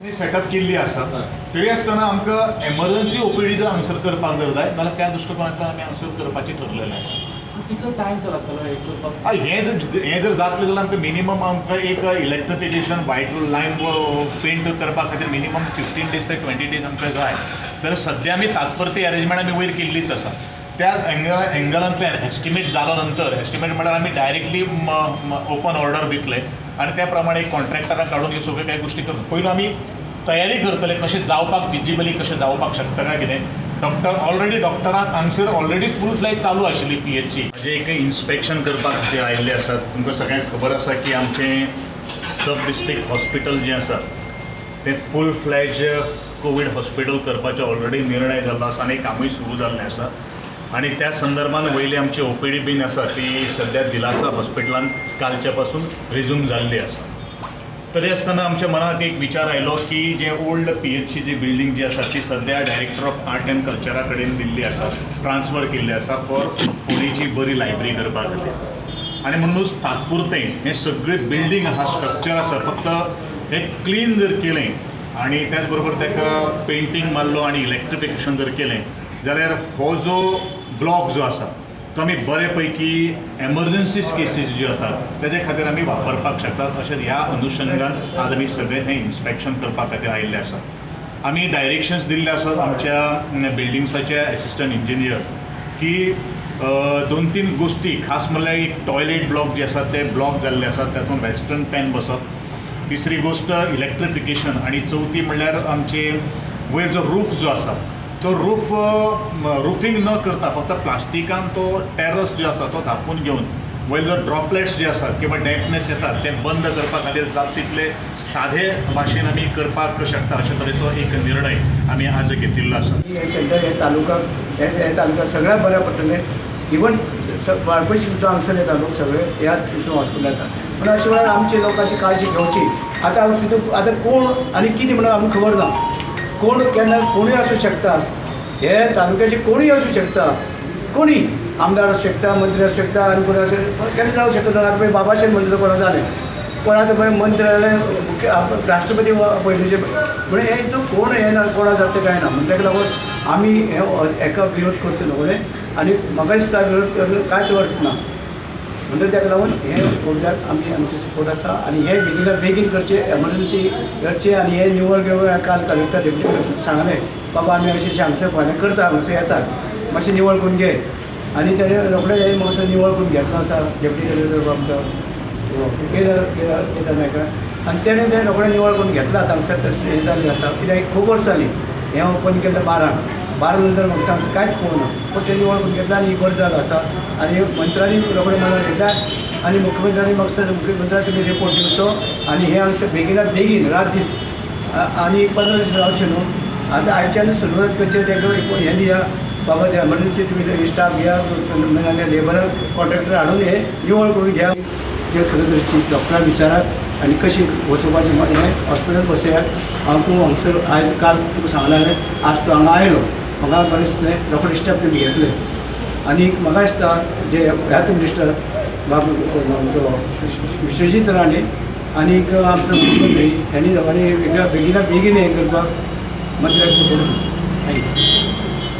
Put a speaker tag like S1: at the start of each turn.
S1: Setup केल्ली आसा. तरी आसतना आमकां एमर्जन्सी ओपीडी जर हांगसर करपाक जर जाय जाल्यार त्या दृश्टिकोनांतल्यान आमी हांगसर करपाचें ठरलेलें आसा.
S2: कितलो टायम सो लागतलो हे करपाक?
S1: हें जर जातलें जाल्यार आमकां मिनिमम आमकां एक इलेक्ट्रिफिकेशन, व्हायट लायन पेंट करपा खातीर मिनिमम 15 डेज ते 20 डेज आमकां जाय. तर सद्या आमी तात्पुरती अरेंजमेंट आमी वयर केल्लीच आसा. त्या एंगलांतल्यान एस्टिमेट जालो नंतर, एस्टिमेट म्हळ्यार आमी डायरेक्टली ओपन ऑर्डर दितले आनी त्या प्रमाणे कॉन्ट्रॅक्टराक काडून ह्यो सगळ्यो कांय गोश्टी करून पयलू आमी तयारी करतले कशें जावपाक, फिजिबली कशें जावपाक शकता काय कितें. डॉक्टर ऑलरेडी डॉक्टराक हांगसर ऑलरेडी फूल फ्लॅज चालू आशिल्ली पीएचसी. म्हणजे एक इन्स्पेक्शन करपा खातीर आयिल्ले आसात. तुमकां सगळ्यांक खबर आसा की आमचें सब डिस्ट्रिक्ट हॉस्पिटल जें आसा तें फूल फ्लॅज कोवीड हॉस्पिटल करपाचो ऑलरेडी निर्णय जाल्लो आसा आनी कामूय सुरू जाल्लें आसा. आनी त्या संदर्भान वयली आमची ओपीडी बीन आसा ती सद्या दिलासा हॉस्पिटलान कालच्या पासून रिज्यूम जाल्ली आसा. तरी आसतना आमच्या मनाक एक विचार आयलो की जे ओल्ड पीएचसी जी बिल्डींग जी आसा ती सद्या डायरेक्टर ऑफ आर्ट एंड कल्चरा कडेन दिल्ली आसा, ट्रान्सफर केल्ली आसा फॉर फोंडेची बरी लायब्ररी करपा खातीर. आनी म्हणूनच तात्पुरतें हें सगळें बिल्डींग आसा, स्ट्रक्चर आसा, फक्त हें क्लीन जर केलें आनी त्याच बरोबर ताका पेंटींग मारलो आनी इलेक्ट्रिफिकेशन जर केलें जाल्यार हो जो ब्लॉक जो आसा तो आमी बरे पैकी एमर्जन्सी केसीस ज्यो आसात तेजे खातीर आमी वापरपाक शकतात. अशें ह्या अनुशंगान आज आमी सगळें थंय इन्स्पेक्शन करपा खातीर आयिल्ले आसात. आमी डायरेक्शन्स दिल्ले आसात आमच्या बिल्डिंग्साचे एसिस्टंट इंजिनियर की 2-3 गोश्टी, खास म्हणल्यार एक टॉयलेट ब्लॉक जे आसा ते ब्लॉक जाल्ले आसात तातूंत वेस्टर्न पॅन बसप, तिसरी गोश्ट इलेक्ट्रिफिकेशन आनी चवथी म्हणल्यार आमचे वयर जो रूफ जो आसा तो रूफ रुफींग न करता फक्त प्लास्टिकान तो टेरस जो आसा तो धापून घेवन वयर जो ड्रॉपलेट्स जे आसात किंवा डॅम्पनेस येतात ते बंद करपा खातीर जाता तितले सादे भाशेन आमी करपाक शकता अशे तरेचो एक निर्णय आमी आज घेतिल्लो आसा.
S3: हे सेंटर हे तालुका हे तालुका सगळ्याक बऱ्या पडटलें. इवन वाळपयचे सुद्दां हांगसर येता लोक सगळे ह्या तितून हॉस्पिटलांत येता. पूण अशे वेळार आमचे लोकांची काळजी घेवची. आतां तितून आतां कोण आनी कितें म्हणून आमकां खबर ना, कोण केन्ना कोणूय आसूं शकता, हे तालुक्याचे कोणूय आसूं शकता, कोणी आमदार आसूं शकता, मंत्री आसूं शकता आनी कोण आसूं केन्ना जावं शकता. आतां पळय बाबाशेन म्हणटा कोणा जालें, कोण आतां पळय मंत्री जालें, मुख्य राष्ट्रपती पयलींचे, म्हणून हें हितून कोण हें ना, कोणा जाता तें कांय ना. म्हण ताका लागून आमी हें हेका विरोध करचो न्हू आनी म्हाका दिसता विरोध कांयच अर्थ ना. म्हणटकीर ताका लागून हें गोवजाक आमी आमचे सपोर्ट आसा आनी हें बेगिना बेगीन करचें, एमर्जन्सी करचें आनी हें निवळ घेवन काल कलेक्टर डेप्युटी कलेक्टर सांगलें बाबा आमी अशें अशें हांगसर फाल्यां करता, हांगसर येतात मातशें निवळ करून घे आनी तेणें रोखडें हें मातसो निवळ करून घेतलो आसा डेप्युटी कलेक्टर आमचो केदार केदार केदार नायका आनी तेणें तें रोखडें निवळ करून घेतलां. हांगसर तशें हें जाल्लें आसा कित्याक खूब वर्सां जालीं हें ओपन केलें 12 नंतर म्हाका सांग कांयच पळोवना, पूण तें निवळ करून घेतलां आनी बरें जालें आसा. आनी मंत्र्यांनी रोखडें मनार घेतल्या आनी मुख्यमंत्र्यांनी म्हाका मुख्यमंत्र्यान तुमी रिपोर्ट दिवचो आनी हें हांगसर बेगिना बेगीन रात दीस आनी 15 दीस रावचें न्हू. आतां आयच्यान सुरवात करचें, ताका हें दिया बाबा ते एमर्जन्सी तुमी स्टाफ घ्या, लेबराक कॉन्ट्रॅक्टर हाडून हें निवळ करून घ्या. ते सगळे तरेची डॉक्टरांक विचारात आनी कशी बसोवपाचें हें हॉस्पिटल बसयात. हांव तूं हांगसर आयज काल तुका सांगलां हांवें, आज तूं हांगा आयलो म्हाका बरें दिसलें, रोखडे स्टेप तुमी घेतले आनी म्हाका दिसता जे हेल्थ मिनिस्टर बाबू आमचो विश्वजीत राणे आनीक आमचो मुख्यमंत्री ह्यांनी दोगांनी बेगिना बेगीन हें करपाक मंत्र्याक सपोर्ट करचो. Thank you.